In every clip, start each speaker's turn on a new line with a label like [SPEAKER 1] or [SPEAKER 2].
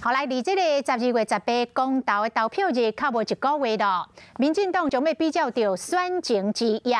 [SPEAKER 1] 好來，離這个12月18公投的投票日較無一個月囉，民進黨將欲比照著選情之夜，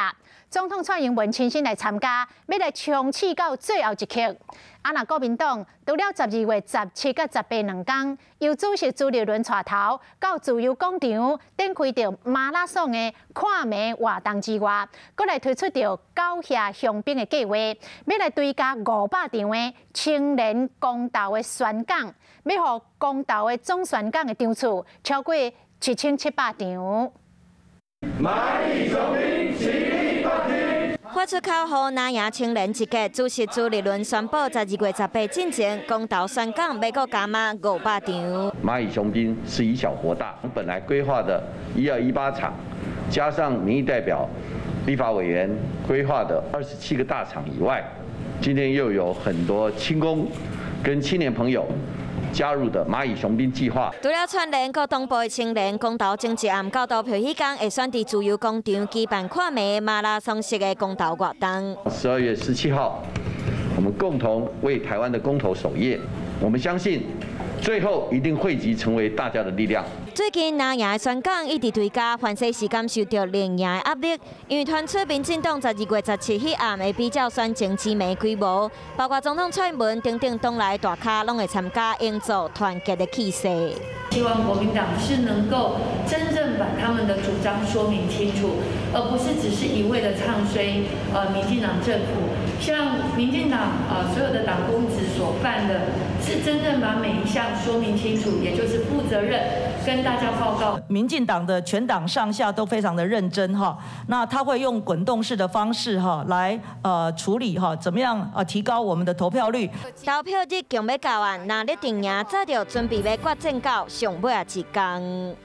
[SPEAKER 1] 總統蔡英文親身來參加，欲來衝刺到最後一刻。啊，若國民黨除了12月17佮18兩工，由主席朱立倫帶頭到自由廣場展開著馬拉松的看暝活動之外，閣來推出著九額雄兵的計畫，欲來追加500場的青年公投的宣講，欲予公投的總宣講的場次超過7700場。
[SPEAKER 2] 螞蟻雄兵齊力冠軍。
[SPEAKER 3] 發出口號，藍營青年集結，主席朱立倫宣布，12月18進前公投宣講，欲閣加碼500場。
[SPEAKER 2] 螞蟻雄兵是以小博大，本來規劃的1218場，加上民意代表、立法委員規劃的27個大場以外，今天又有很多青工跟青年朋友加入的螞蟻雄兵計劃。
[SPEAKER 3] 除了串聯各東部的青年公投前一暗到投票彼工，會選佇自由廣場舉辦看暝馬拉松式的公投活動。
[SPEAKER 2] 12月17號，我們共同為台灣的公投守夜。我們相信，最後一定匯集成為大家的力量。
[SPEAKER 3] 最近藍營的宣講一直追加，凡勢是感受著綠營的壓力，因為傳出民進黨12月17彼暗會比照選情之暝規模，包括總統蔡英文等等黨內大咖攏會參加，營造團結的氣勢。
[SPEAKER 4] 希望國民黨是能夠真正把他們的主張說明清楚，而不是只是一味的唱衰民進黨政府。像民進黨所有的黨公職所辦的，是真正把每一項說明清楚，也就是負責任跟大家報告。
[SPEAKER 5] 民進黨的全黨上下都非常的認真哈，那他會用滾動式的方式哈來處理哈，怎麼樣啊提高我們的投票率？
[SPEAKER 3] 投票日強欲到啊，藍綠陣營早就準備欲決戰到上尾仔一工。